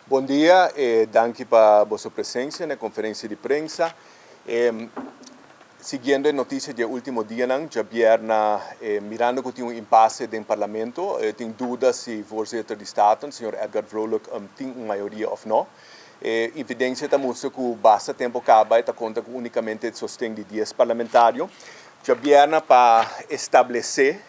Bon dia, danki pa boso presencia na e conferencia di prensa. Siguiendo e noticia di e ultimo dianan, djabièrna mirando cu tin un impasse den Parlamento, tin duda si voorzitter di Staten, señor Edgar Vrolijk, tin un mayoria of no. E evidencia ta mustra cu basta tempo caba e ta conta cu unicamente e sosten di dies parlamentario. Djabièrna pa establece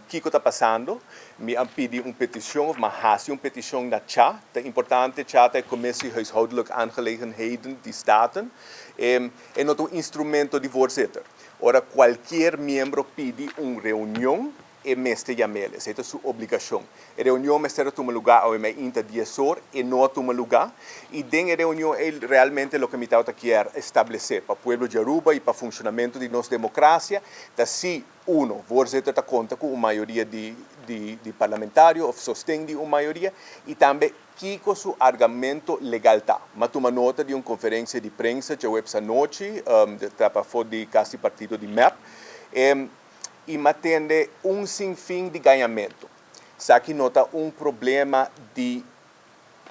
kico ta pasando, mi a pidi un peticion of mi a haci un peticion na cha. Ta importante, cha ta e Commissie Huishoudelijke Aangelegenheden di Staten. E no ta un instrumento di voorzitter. Ora cualkier miembro pidi un reunion, e mester yam'el, esei ta su obligashon. E reunion mester a tuma lugá awe meinta dies or, e no a tuma lugá, i den e reunion ei realmente loke mi tabata kier establesé pa pueblo di Aruba i pa funshonamentu di nos demokrasia ta si, uno, voorzitter ta konta ku un mayoria di di parlamentario òf sosten di un mayoria, i tambe kiko su argamento legal ta. M'a tuma nota di un konferensia di prensa djaweps anochi, ta pafó di kas di partido di mep. I matende un sinfin di gañamentu. Esaki no ta un problema di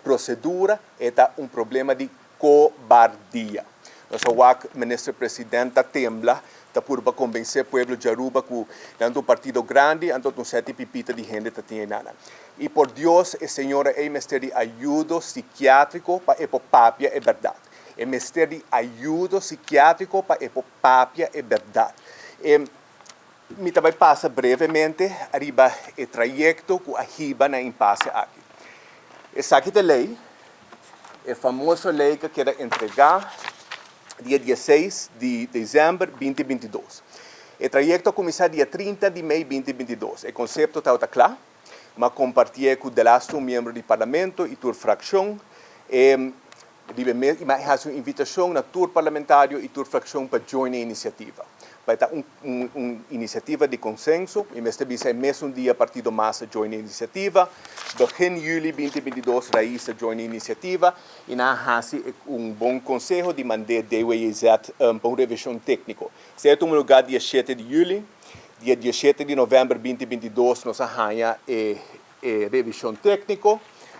procedura, e ta un problema di cobardia. Nos a wak Minister President ta tembla, ta purba convence pueblo di Aruba cu nan ta un partido grandi, anto ta un seti pipita di hende ta tin enanan. Y por Dios e señora ey mester di ayudo psiquiatrico pa e por papia e berdad. E mester di ayudo psiquiatrico pa e por papia e berdad. E mi ta bai pasa brevemente ariba e trayecto cu a hiba na e impasse aki. Esaki ta e ley, e famoso ley cu a keda entrega dia dieseis di december binti bintidos. E trayecto a cuminsa dia trinta di mei binti bintidos. E concepto tabata cla, m'a compartié cu delaste un miembro di parlamento y tur fraccion. E Riba e mes i m'a hasi un invitashon na tur parlamentario i tur frakshon pa join e inisiativa. Pa e ta un un inisiativa di konsenso i mester bisa e mesun dia Partido mas a join e inisiativa. Begin juli binti bintidos Raiz a join e inisiativa i nan a hasi e un bon konseho di mand'é DWJZ pa un revishon tékniko. Esei a tuma lugá dia shete di juli. Dia dieshete di novèmber binti bintidos nos a haña e E revishon tékniko.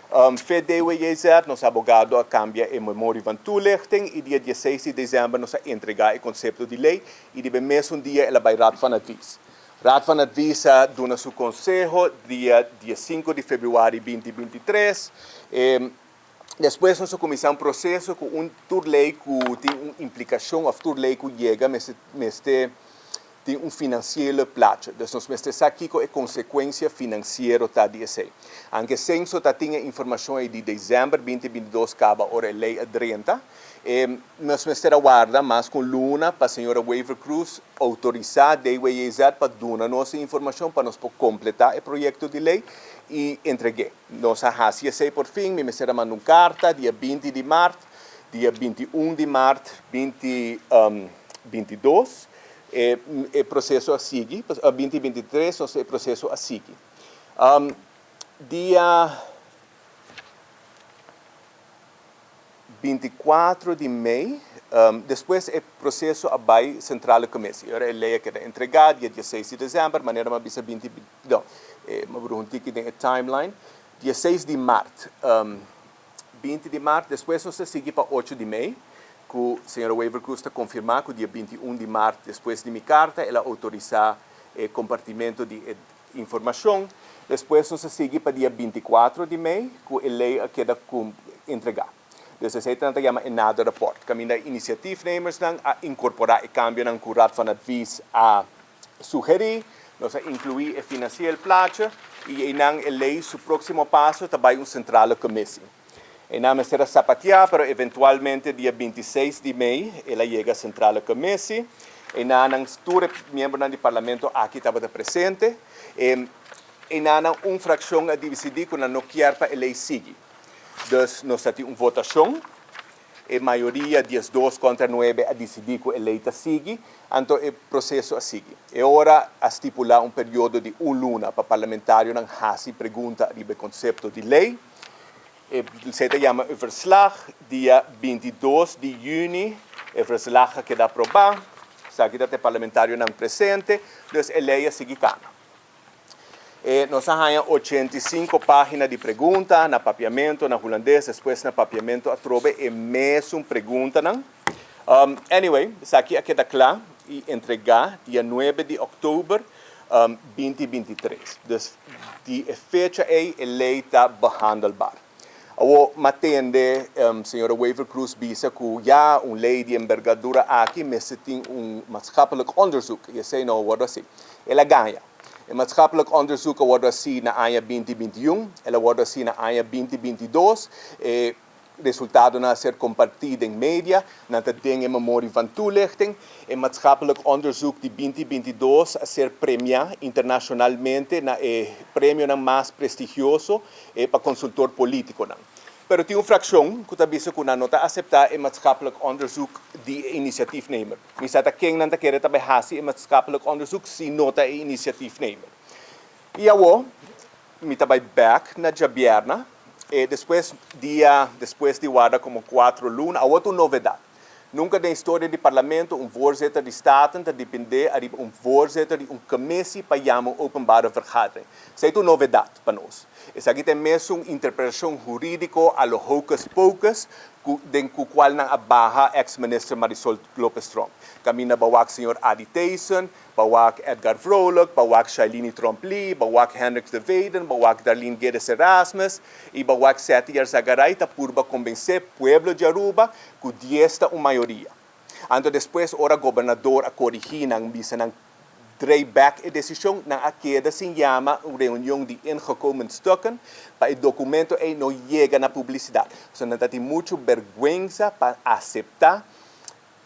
VDWJZ, nos abogado a kambia e memorie van toelichting i dia dieseis di desèmber nos a entregá e konsepto di lei i riba e mesun dia el a bai Raad van Advies. Raad van Advies a duna su konseho dia diesinku di febrüari binti bintitres. Despues nos a kuminsá un proseso ku un tur lei ku tin un implikashon òf tur lei ku yega mester mester tin un finansiële plaatje. Dus nos mester sa kiko e konsekuensia finansiero ta di esei. Anke Censo ta tin e informashon ei di desèmber binti bintidos kaba ora e lei a drenta. E nos mester a warda mas ku un luna pa señora Wever-Croes outorisá DWJZ pa duna nos e informashon pa nos por kompletá e proyekto di lei i entreg'é. Nos a hasi esei por fin, mi mester a manda un karta dia binti di mart, dia binti un di mart binti bintidos e e proseso a sigui, binti bintitres nos e proseso a sigui. Dia binticuatro di mei, despues e proseso a bai Centrale Commissie, ora e lei a keda entregá dia dieseis di desèmber, manera mi a bisa binti No, e mi a un tiki den e timeline. Dia seis di mart, binti di mart, despues nos ta sigui pa ocho di mei, ku señora Wever-Croes ta konfirmá ku dia binti un di mart, despues di mi karta, el a outorisá e kompartimentu di e informashon. Despues nos ta sigui pa dia bintikuatro di mei, ku e lei a keda entregá. Dus esei ta nan ta yama e nader rapport, kaminda e inisiatiefnemersnan a inkorporá e kambionan ku Raad van Advies a sugerí. Nos a inkluí e finansieel plaatje i einan e lei su próksimo paso ta bai un sentrale commissie. Einan mester a sapatiá, pero eventualmente dia bintiseis di mei el a yega sentrale commissie. Einan nan tur e miembronan di parlamento aki tabata presente. Einan nan un frakshon a disidí ku nan no kier pa e lei sigui. Dus nos ta tin un votashon. E mayoria, diesdos kontra nuebe, a disidí ku e lei ta sigui, anto e proseso a sigui. E ora a stipulá un periodo di un luna pa parlamentarionan hasi pregunta riba e konsepto di lei. Esei ta yama e verslag. Dia bintidos di yüni e verslag a keda aprobá. Esaki ta te parlamentarionan presente, dus e lei a sigui kana. Nos a haña 85 página di pregunta na papiamento, na hulandes, despues na papiamento atrobe e mesun preguntanan. Anyway, esaki a keda kla i entregá dia 9 di òktober 2023. Dus di e fecha ei e lei ta behandelbaar. Awor m'a tende señora Wever-Croes bisa ku ya un lei di embergadura aki mester tin un maatschappelijk onderzoek i esei no a wòrdu hasi. El a gaña. E maatschappelijk onderzoek a wòrdu hasi na aña 2021, el a wòrdu hasi na aña 2022. E resultadonan a ser kompartí den media, nan ta den e memorie van toelichting. E maatschappelijk onderzoek di 2022 a ser premiá internashonalmente na e premionan mas prestigioso pa konsultor polítikonan. Pero tin un frakshon ku ta bisa ku nan no ta aseptá e maatschappelijk onderzoek di e initiatiefnemer. Mi sa ta ken nan ta kere ta bai hasi e maatschappelijk onderzoek si no ta e initiatiefnemer. I awor mi ta bai bèk na djabièrna e despues dia despues di warda komo 4 luna. Awor ta un novedat. Nunka den historia di parlamento un voorzitter di Staten ta dependé ariba un voorzitter di un commissie pa yama un openbare vergadering. Esei ta un novedat pa nos. Esaki ta mesun interpretashon hurídiko a lo hocus pocus ku den ku kual nan a baha ex-minister Marisol Lopez Tromp. Kaminda b'a wak señor Adi Thijssen, b'a wak Edgar Vrolijk, b'a wak Shailini Tromp-Lee, b'a wak Hendrik de Veden, b'a wak Darlene Geddes Erasmus i b'a wak Seti Yarzagaray ta purba konvensé pueblo di Aruba ku 10 ta un mayoria. Anto despues ora gobernador a korigí nan, bisa nan draai back e desishon, nan a keda sin yama un reunion di ingekomen stukken pa e dokumento ei no yega na publisidat. So nan ta tin muchu bèrgwensa pa aseptá.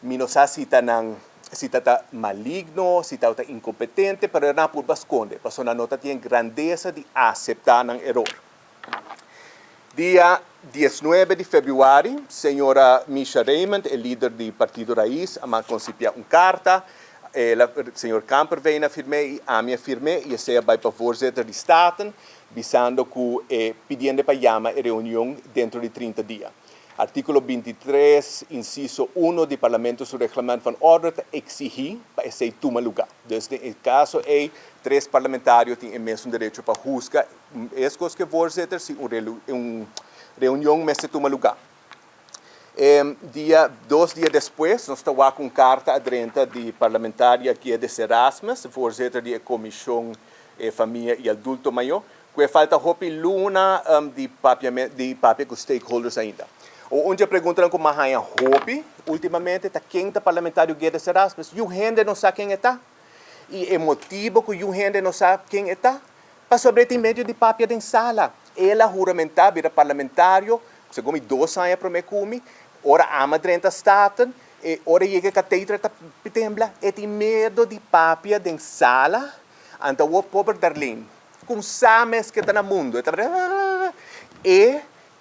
Mi no sa si ta nan si ta ta maligno, si ta ta inkompetente, pero nan a purba skonde, pasobra nan no ta tin grandesa di aseptá nan eror. Dia 19 di febrüari, señora Misha Raymond, e lider di Partido Raiz, a manda konsipiá un karta. Señor Kamperveen a firm'é i ami a firm'é i esei a bai pa voorzitter di Staten, bisando ku e pidiendo pa yama e reunion dentro di 30 dia. Artíkulo 23, insiso 1 di Parlamento su Reglement van Orde ta eksigí pa esei tuma lugá. Dus den e kaso ei, tres parlamentario tin e mesun derecho pa husga, meskos ku e voorzitter, si un reunion mester tuma lugá. Dia 2 dia despues, nos ta wak un karta a drenta di parlamentaria Geddes Erasmus, voorzitter di e komishon Famia i Adulto Mayó, ku e falta hopi luna di papia ku stakeholders ainda. Un di e preguntanan ku m'a haña hopi últimamente ta ken ta parlamentario Geddes Erasmus. Niun hende no sa ken e ta. I e motibu ku niun hende no sa ken e ta, pasobra e tin miedu di papia den sala. El a huramentá bira parlamentario, segun mi 2 aña promé ku mi, ora ami a drenta Staten, e ora yega katedra ta tembla, e tin miedu di papia den sala. Anto e pober Darlene, ku sa mes ku ta na mundu, e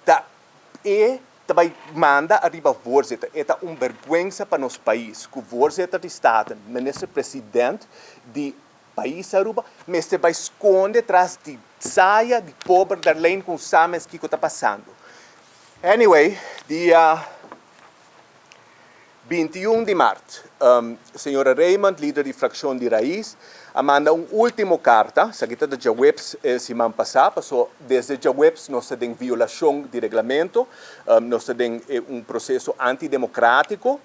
ta bai manda ariba voorzitter. E ta un bèrgwensa pa nos pais, ku voorzitter di Staten, minister-president di pais Aruba, mester bai skonde tras di saya di pober Darlene ku sa mes kiko ta pasando. Anyway, dia 21 di mart, señora Raymond, lider di frakshon di Raiz, a manda un último karta, esaki ta djaweps siman pasá, pasobra desde djaweps nos ta den violashon di reglamento, nos ta den un proseso antidemokrátiko,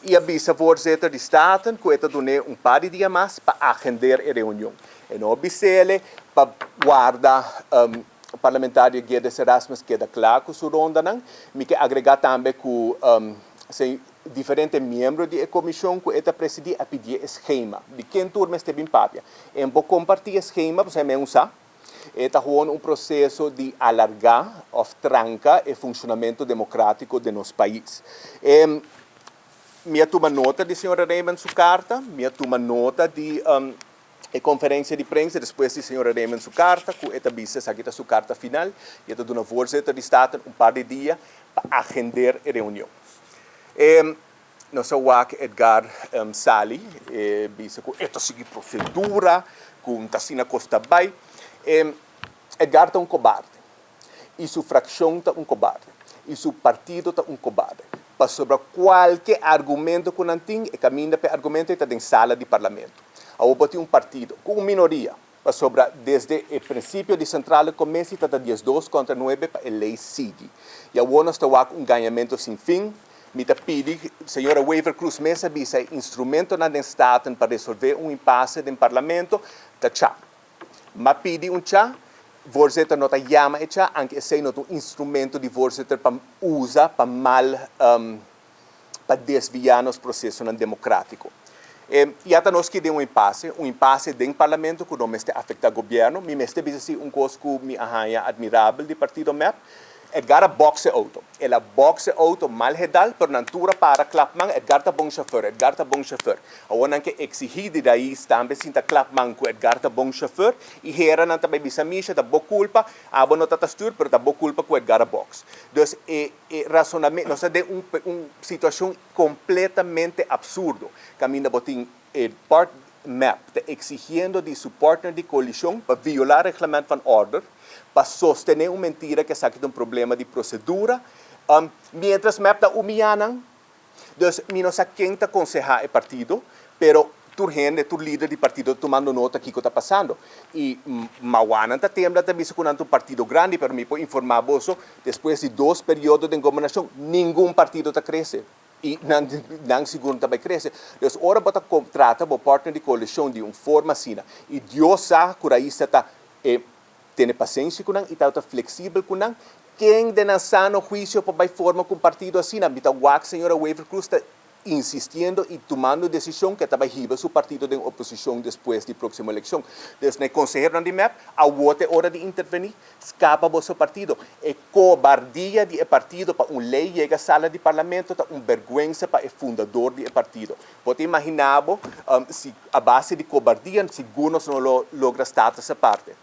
i a bisa voorzitter di Staten ku e ta dun'é un par di dia mas pa agendar e reunion. E no a bis'é pa warda parlamentario Geddes Erasmus keda kla ku su rondanan. Mi ke agregá tambe ku diferente miembro di e komishon ku e ta presidí a pidi skema. Di ken tur mester bin papia. E n' por kompartí skema, pasobra e mes sa. E ta gewoon un proseso di alargá òf tranka e funshonamentu demokrátiko di nos pais. Mi a tuma nota di señora Raymond su karta, mi a tuma nota di e konferensia di prensa despues di señora Raymond su karta, ku e ta bisa esaki ta su karta final, i e ta duna voorzitter di Staten un par di dia pa agendar e reunion. Nos a wak Edgar sali, e bisa ku e ta sigui prosedura, ku ta asina kos ta bai. Edgar ta un kobarde. I su frakshon ta un kobarde. I su partido ta un kobarde. Pasobra kualke argumento ku nan tin, e kaminda pa e argumento ta den sala di parlamento. Awor bo tin un partido ku un minoria. Pasobra desde e prinsipio di Centrale Commissie ta ta 12 kontra 9 pa e lei sigui. I awor nos ta wak un gañamentu sin fin. Mi ta pidi, señora Wever Croes mes a bisa e instrumentonan den Staten pa resolvé un impasse den Parlamento ta cha. M'a pidi un cha, voorzitter no ta yama e cha, anke esei no ta un instrumento di voorzitter pa usa pa mal pa desviá nos prosesonan demokrátiko. Ya ta nos ki den un impasse, un impasse den Parlamento ku no mester afektá gobièrnu. Mi mester bisa si un kos ku mi a haña admirabel di partido mep, Edgar a box e auto. El a box e auto mal hedal, pero nan tur a para klap man, Edgar ta bon chauffeur, Edgar ta bon chauffeur. Awor nan ke exigi di Raiz tambe sinta klap man ku Edgar ta bon chauffeur i hera nan ta bai bisa Misha ta bo culpa, abo no ta ta stuur pero ta bo culpa ku Edgar a box. Dus e e razonamento, nos ta den un un situacion completamente absurdo caminda bo tin e part mep ta exigiendo di su partner di coalicion pa viola reglement van order pa sostene un mentira cu esaki ta un problema di procedura, mientras mep ta humiya nan. Dus mi no sa ken ta conseha e partido, pero tur hende, tur lider di partido ta tumando nota kico ta pasando. Y mawanan ta tembla ta bisa cu nan ta un partido grandi, pero mi por informa boso, despues di dos periodo den gobernacion, ningun partido ta crece. I nan nan sigur no ta bai krese. Dus ora bo ta trata bo partner di koalishon di un forma asina, i Dios sa ku Raisa ta e tene pasenshi ku nan i tabata fleksibel ku nan, ken den nan sano huisio por bai forma ku un partido asina? Mi ta wak señora Wever Croes ta insistiendo i tumando desishon ku e ta bai hiba su partido den oposishon despues di próksimo elekshon. Dus na e konseheronan di mep, awor ta e ora di intervení. Skapa boso partido. E kobardia di e partido pa un lei yega sala di parlamento ta un bergwensa pa e fundador di e partido. Bo ta imagina bo si a base di kobardia sigur nos no lo logra status aparte.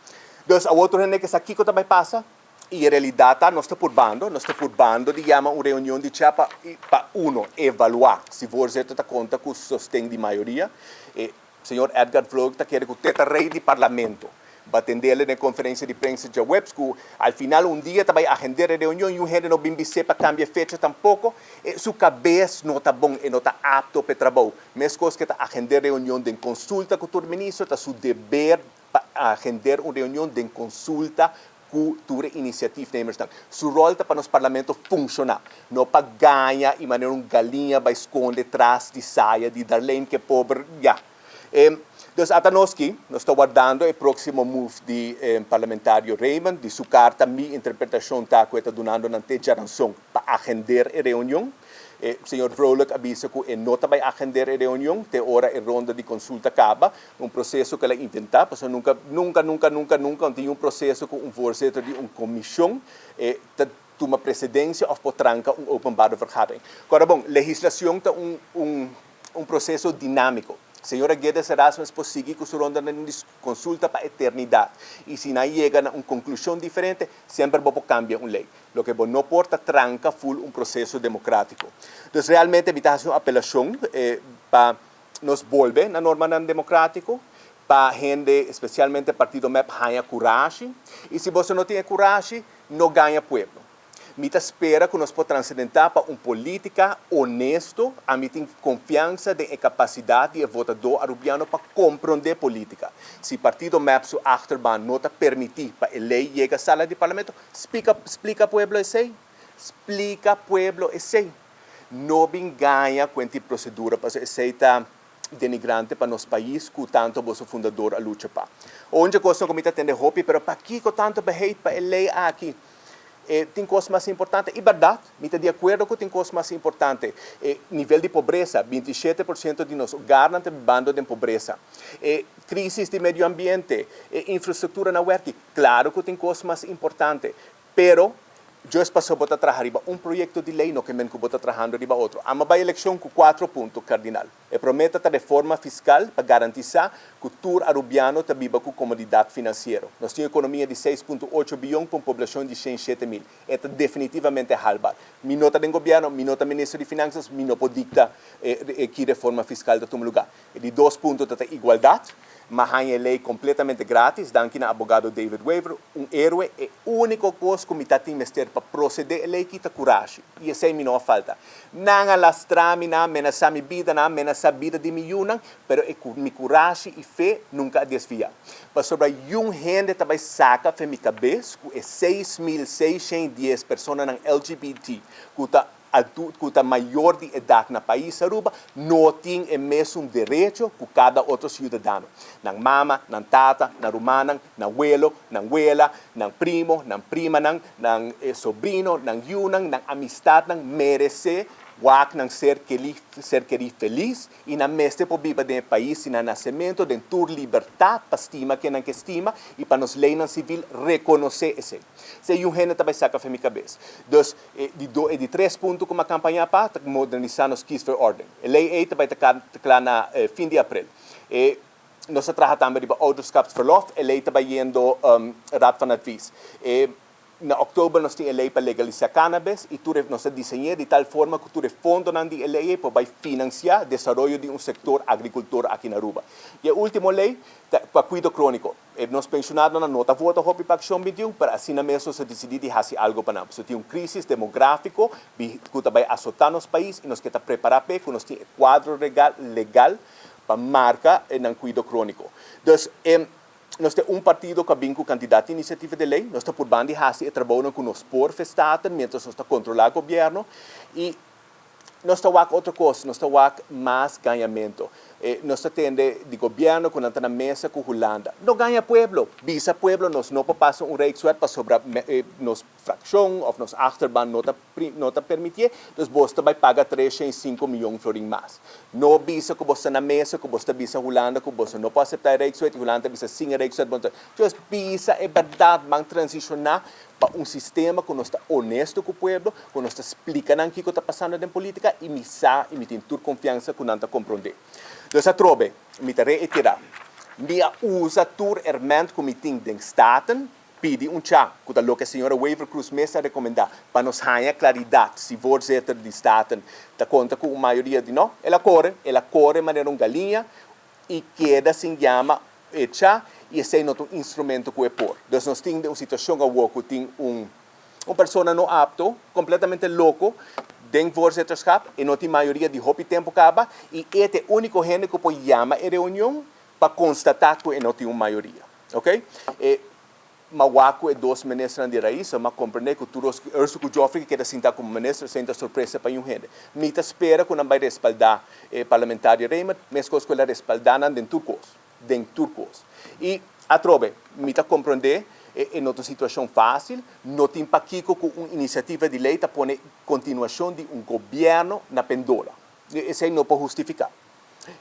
Dus awor tur hende ke sa kiko ta bai pasa y e realidad ta nos ta purbando, nos ta purbando di yama un reunion di cha pa pa uno evalua si voorzitter ta konta ku sosten di mayoria. E Señor Edgar Vloek ta kere ku te ta rei di parlamento. Batendele den konferensia di prensa djaweps ku al final un dia ta bai agend'é e reunion i un hende no bin bis'é pa kambia fecha tampoko. E su kabes no ta bon, e no ta apto pa e trabou. Meskos ku e ta agend'é reunion den konsulta ku tur ministro, ta su deber pa agend'é un reunion den konsulta ku tur e inisiatiefnemersnan. Su ròl ta pa nos parlamento funshoná, no pa gaña i manera un galiña bai skonde tras di saya di Darlene ke pober ya. Dus ata nos ki, nos ta wardando e próksimo move di parlamentario Raymond, di su karta mi interpretashon ta ku e ta dunando nan te djaranson pa agender e reunion. E señor Vrolijk a bisa ku e no ta bai agender e reunion te ora e ronda di konsulta kaba, un proseso ku el a inventá, pasobra nunka, nunka, nunka, nunka, nunka no tin un proseso ku un voorzitter di un komishon e ta tuma presidensia òf por tranka un openbare vergadering. Kòrda bon, legislashon ta un un un proseso dinámiko. Señora Guedes Erasmus por sigui ku su rondanan di konsulta pa eternidat i si nan yega na un konklushon diferente, semper bo por kambia un lei. Loke bo no por ta tranka ful un proseso demokratiko. Dus realmente mi ta hasi un apelashon pa nos bolbe na normanan demokratiko, pa hende, espesialmente partido mep haña kurashi. I si boso no tin e kurashi, no gaña pueblo. Mi ta spera ku nos por transedentá pa un polítika honesto. Ami tin konfiansa den e kapasidat di e votadó arubiano pa komprondé polítika. Si partido mep su achterban no ta permití pa e lei yega sala di parlamento, Splika, splika pueblo esei. Splika pueblo esei. No bin gaña kuenti prosedura pasobra esei ta denigrante pa nos pais ku tanto boso fundador a lucha pa. Ounke kosnan ku mi ta tende hopi pero pakiko tanto beheit pa e lei aki? E tin kos mas importante. I bèrdat, mi ta di akuerdo ku tin kos mas importante. E nivel di pobresa, 27% di nos hogarnan ta bibando den pobresa. E krisis di medio ambiente, e infrastruktura na wèrki. Claro cu tin cos mas importante, pero just paso bo ta traha riba un proyecto di ley no ke men cu bo ta trahando riba otro. Ama bay eleccion cu cuatro punto cardinal. E prome ta ta reforma fiscal pa garantisa cu tur Arubiano ta biba cu comodidad financiero. Nos tin un economia di 6.8 biyon pa un poblacion di 107 mil. E ta definitivamente haalbaar. Mi no ta den gobierno, mi no ta minister di finanzas, mi no por dicta ki reforma fiscal ta tuma lugar. E di dos punto ta ta igualdad. M'a haña e lei kompletamente gratis, danki na abogado David Wever, un héroe. E úniko kos ku mi ta tin mester pa prosedé e lei ki ta kurashi. I esei mi no a falta. Nan a lastra mi, nan a menasá mi bida, nan a menasá bida di mi yunan, pero e mi kurashi i fe nunka a desviá. Pasobra yun hende ta bai saka fe mi kabes ku e 6610 personanan LGBT ku ta ku ta mayor di edat na pais Aruba no tin e mesun derecho ku kada otro siudadano. Nan mama, nan tata, nan rumannan, nan welo, nan wela, nan primo, nan primanan, nan sobrino, nan yunan, nan amistatnan meresé wak nan ser keri ser keri felis i nan mester por biba den e pais di nan nasementu den tur libertat pa stima ken nan ke stima i pa nos leinan sivil rekonosé esei. Esei yu hende ta bai saka fe mi kabes. Dus e di do e di tres punto ku m'a kampañá pa ta modernisá nos kiesverordening. E lei ei ta bai ta kla na fin di aprel. E Nos ta traha tambe riba ouderschapsverlof, e lei ta bayendo Raad van Advies. E na oktober nos tin e lei pa legalisa cannabis y tur e nos ta diseñ'é di tal forma cu tur e fondonan di e lei ei por bay financia desaroyo di un sector agricultor aki na Aruba. Y e ultimo lei ta pa cuido cronico. E nos pensionadonan no ta vota hopi pa Accion 21, pero asina mes nos a dicidi di haci algo pa nan. Pasobra tin un crisis demografico cu ta bay azota nos pais y nos ke ta prepara p'e cu nos tin e cuadro legal pa marka e nan kuido króniko. Dus e nos ta un partido ku a bin ku kantidat di inisiativa di lei, nos ta purban di hasi e trabounan ku nos por festaten miéntras nos ta kontrolá gobièrnu i nos ta wak otro kos, nos ta wak mas gañamentu. E nos ta tende di gobièrnu ku nan ta na mesa ku Hulanda. No gaña pueblo! Bisa pueblo nos no por pasa un rijkswet pasobra nos Fraccion of nos achterban no ta no ta permitié, dus bos ta bai paga 305 miyon florin mas. No bisa ku bos ta na mesa, ku bos ta bisa Hulanda ku boso no por aseptá e Rijkswet i Hulanda ta bisa sin e Rijkswet bo no ta. Just bisa e bèrdat, ban transishoná pa un sistema ku nos ta honesto ku pueblo, ku nos ta splika nan kiko ta pasando den polítika i mi sa i mi tin tur konfiansa ku nan ta komprondé. Dus atrobe, mi ta reiterá, mi a usa tur herment ku mi tin den Staten, Pidi un cha, ku ta loke señora Wever-Croes mes a rekomendá, pa nos haña klaridat si voorzitter di Staten ta konta ku un mayoria di no. El a kore, el a kore manera un galiña i keda sin yama e cha i esei no ta un instrumento ku e por. Dus nos tin den un situashon awor ku tin un un persona no apto, kompletamente loko, den voorzitterschap, e no tin mayoria di hopi tempu kaba i e ta e úniko hende ku por yama e reunion pa konstatá ku e no tin un mayoria. Ok, e ma wak ku e dos ministernan di Raisa, m'a komprendé ku tur dos, Erso ku Geoffrey ke keda sintá komo minister, esei ta sorpresa pa niun hende. Mi ta spera ku nan bai respaldá e parlamentario Raymer, meskos ku el a respaldá nan den tur kos, den tur kos. I atrobe, mi ta komprendé e e no ta un situashon fásil, no tin pakiko ku un inisiativa di lei ta pone kontinuashon di un gobièrnu na pendola. Esei no por hustifiká.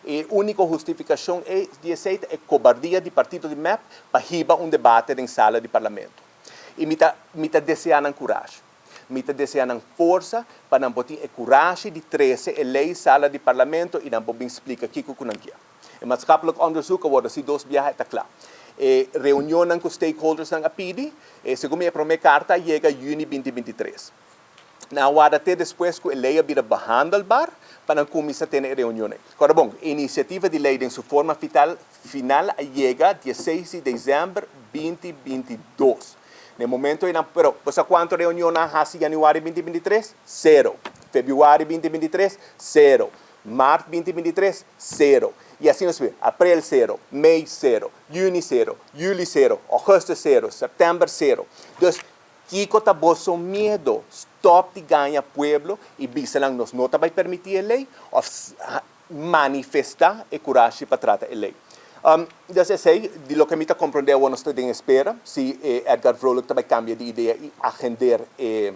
E úniko hustifikashon ei di esei ta e kobardia di partido di mep pa hiba un debate den sala di parlamento. I mi ta mi ta deseá nan kurashi. Mi ta deseá nan forsa pa nan por tin e kurashi di trese e lei sala di parlamento i nan por bin splika kiko ku nan kier. E maatschappelijk onderzoek a wòrdu hasi dos biaha e ta kla. E reunionnan ku stakeholdersnan a pidi, segun mi e promé karta a yega yüni 2023. Nan a warda te despues ku e lei a bira behandelbaar pa nan kuminsá tene e reunionnan. Kòrda bon, e inisiativa di lei den su forma fital final a yega 16 di desèmber 2022. Na e momento ei nan, pero bo sa kuantu reunion nan a hasi yanüari 2023? Sero. Febrüari 2023? Sero. Mart 2023? Sero. I asina subi, aprel sero, mei sero, yüni sero, yüli sero, ògùstùs sero, sèptèmber sero. Dus, Kiko ta boso miedo? Stop di gaña pueblo y bisa nan nos no ta bay permiti e ley of manifesta e curashi pa trata e ley. Dus esey di loke mi ta comprende awor nos ta den espera si Edgar Vrolijk ta bay cambia di idea y agender e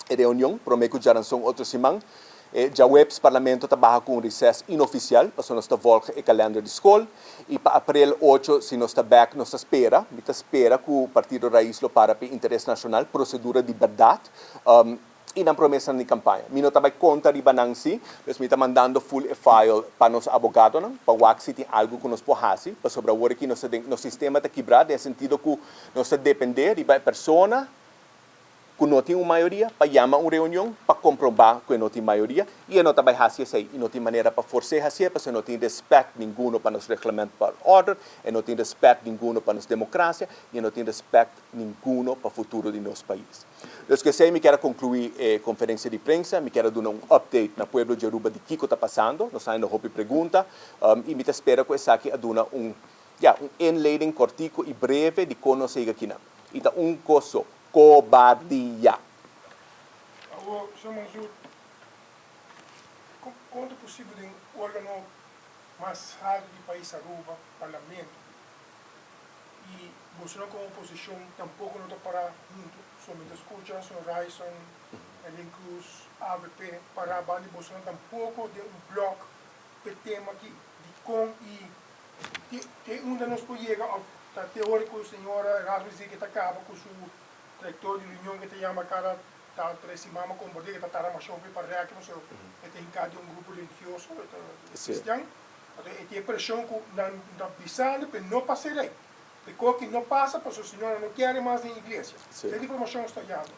reunion prome cu djaranson otro siman. Djaweps Parlamento ta baha cu un recess inoficial pasobra nos ta volg e kalender di scol y pa aprel 8 si nos ta bek nos ta spera, mi ta spera cu Partido Raiz lo para p'e interes nacional, procedura di berdad y nan promesanan di campaña. Mi no ta bay conta riba nan si, pues mi ta mandando full e file pa nos abogadonan pa wak si tin algo cu nos por haci pasobra awor aki nos ta den, nos sistema ta kibra den e sentido cu nos ta depende riba e persona. ku no tin un mayoria pa yama un reunion pa komprobá ku e no tin mayoria i e no ta bai hasi esei i no tin manera pa fors'é hasié pasobra e no tin respèt ninguno pa nos reglement pa òrder, e no tin respèt ninguno pa nos demokrasia i e no tin respèt ninguno pa futuro di nos pais. Dus ku esei mi kier a konkluí e konferensia di prensa, mi kier a duna un update na pueblo di Aruba di kiko ta pasando, nos a haña hopi pregunta i mi ta spera ku esaki a duna un ya un inleiding kòrtiku i breve di kon nos a yega kinan. I ta un kos so, kobardia! Awor, señor Mansur, kon ta posibel den órgano mas haltu di pais Aruba, Parlamento, i bosonan komo oposishon tampoko no ta pará huntu? So mi ta skucha señor Ryson, Elin Cruz, avp, pará banda di bosonan tampoko den un blòk p'e tema aki, dikon i Te unda nos por yega of ta te ora cu señora Erasmus di ke ta caba cu su trayectoria di reunion ke ta yama cada ta tres siman ma comparti ke ta tarda masha hopi pa reki pasobra e ta hinca den un grupo religioso e ta cristian anto e tin e presion cu nan ta bisando pe no pasa e ley pe koki no pasa pasobra señora no kere mas den iglesia e informacion sta yando.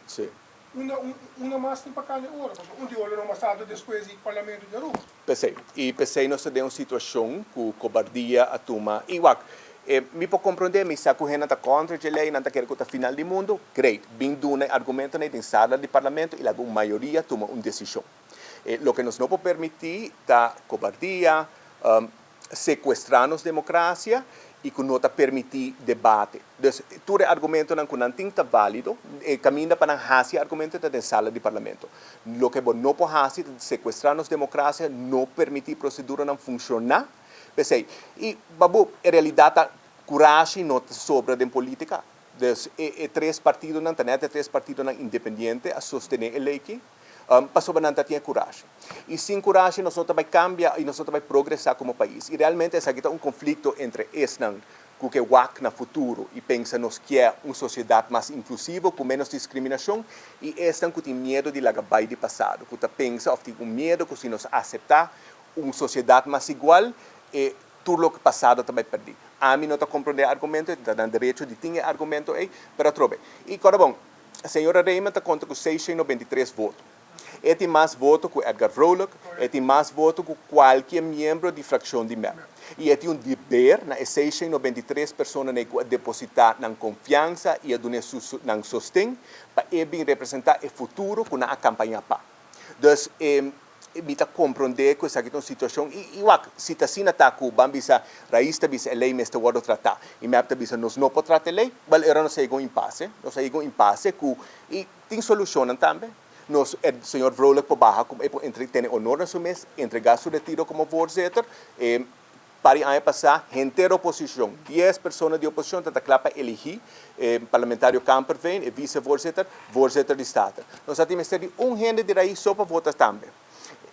Unda unda mas tin pa cambia ora pasobra un di ora lo mas alto despues di parlamento di Aruba. P'esei. I p'esei nos ta den un situacion cu cobardia a tuma. I wak, e mi por comprende, mi sa cu hendenan ta contra dje ley, nan ta kere cu ta final di mundo. Great. Bin duna e argumentonan ei den sala di parlamento i laga un mayoria tuma un decision. E loke nos no por permiti ta cobardia, secuestra nos democracia y cu no ta permiti debate. Dus tur e argumentonan cu nan tin ta valido, e caminda pa nan haci e argumento ta den sala di parlamento. Loke bo no por haci ta secuestra nos democracia, no permiti proceduranan funciona. P'esey, y babu, e realidad ta curashi no ta sobra den politica. Dus e e tres partidonan, ta net e tres partidonan independiente a sostene e ley aki. Pasobra nan ta tin e kurashi. I sin kurashi nos no ta bai kambia i nos no ta bai progresá komo pais. I realmente esaki ta un konflikto entre esnan ku ke wak na futuro i pensa nos kier un sosiedat mas inklusivo ku ménos diskriminashon i esnan ku tin miedu di laga bai di pasado, ku ta pensa òf tin un miedu ku si nos aseptá un sosiedat mas igual e tur loke pasado ta bai pèrdí. Ami no ta komprondé e argumento, e ta nan derecho di tin e argumento ei, pero atrobe. I kòrda bon, Señora Reyman ta konta ku 693 voto. E tin mas voto ku Edgar Vrolijk, e tin mas voto ku kualke miembro di frakshon di mep. I e tin un deber na e 693 personanan ku a depositá nan konfiansa i a dun'é su nan sosten pa e bin representá e futuro ku nan a kampañá pa. Dus e Mi ta komprondé ku esaki ta un situashon i i wak, si ta asina ta ku ban bisa Raiz ta bisa e lei mester wòrdu tratá i mep ta bisa nos no por trata e lei, wèl ora nos a yega un impase, nos a yega un impase ku i tin solushonnan tambe. Nos e señor Vrolijk por baha ku e por entre tene honor na su mes, entregá su retiro komo voorzitter, e par di aña pasá henter oposishon, dies persona di oposishon ta ta kla pa eligí e parlamentario Kamperveen, e vicevoorzitter, voorzitter di Staten. Nos a tin mester di un hende di Raiz so pa vota tambe.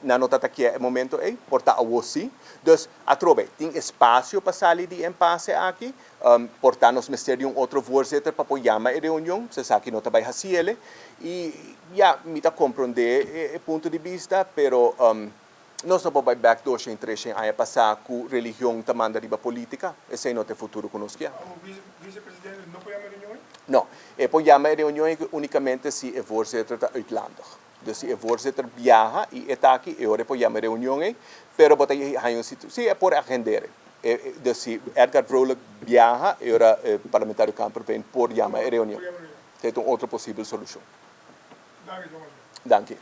Nan no ta ta kier e momento ei, por ta awor sí. Dus, atrobe, tin espasio pa sali di e empase aki. Por ta nos mester di un otro voorzitter pa por yama e reunion, si esaki no ta bai hasi ele. I, ya, mi ta komprondé e punto di bista, pero Nos no por bai bek doshen, treshen aña pasá ku religion ta manda riba polítika. Esei no ta e futuro ku nos kier. Awo vicepresidente no por yama e reunion ei? No. E por yama e reunion ei únikamente si e voorzitter ta uitlandig. Dus si e voorzitter biaha i e ta aki, e ora e por yama e reunion ei. Pero bo ta haña un situ, si e por agend'é. Dus si Edgar Vrolijk biaha, e ora parlamentario Kamperveen por yama e reunion. Esei ta un otro posibel solushon. Danki, Thomas. Danki.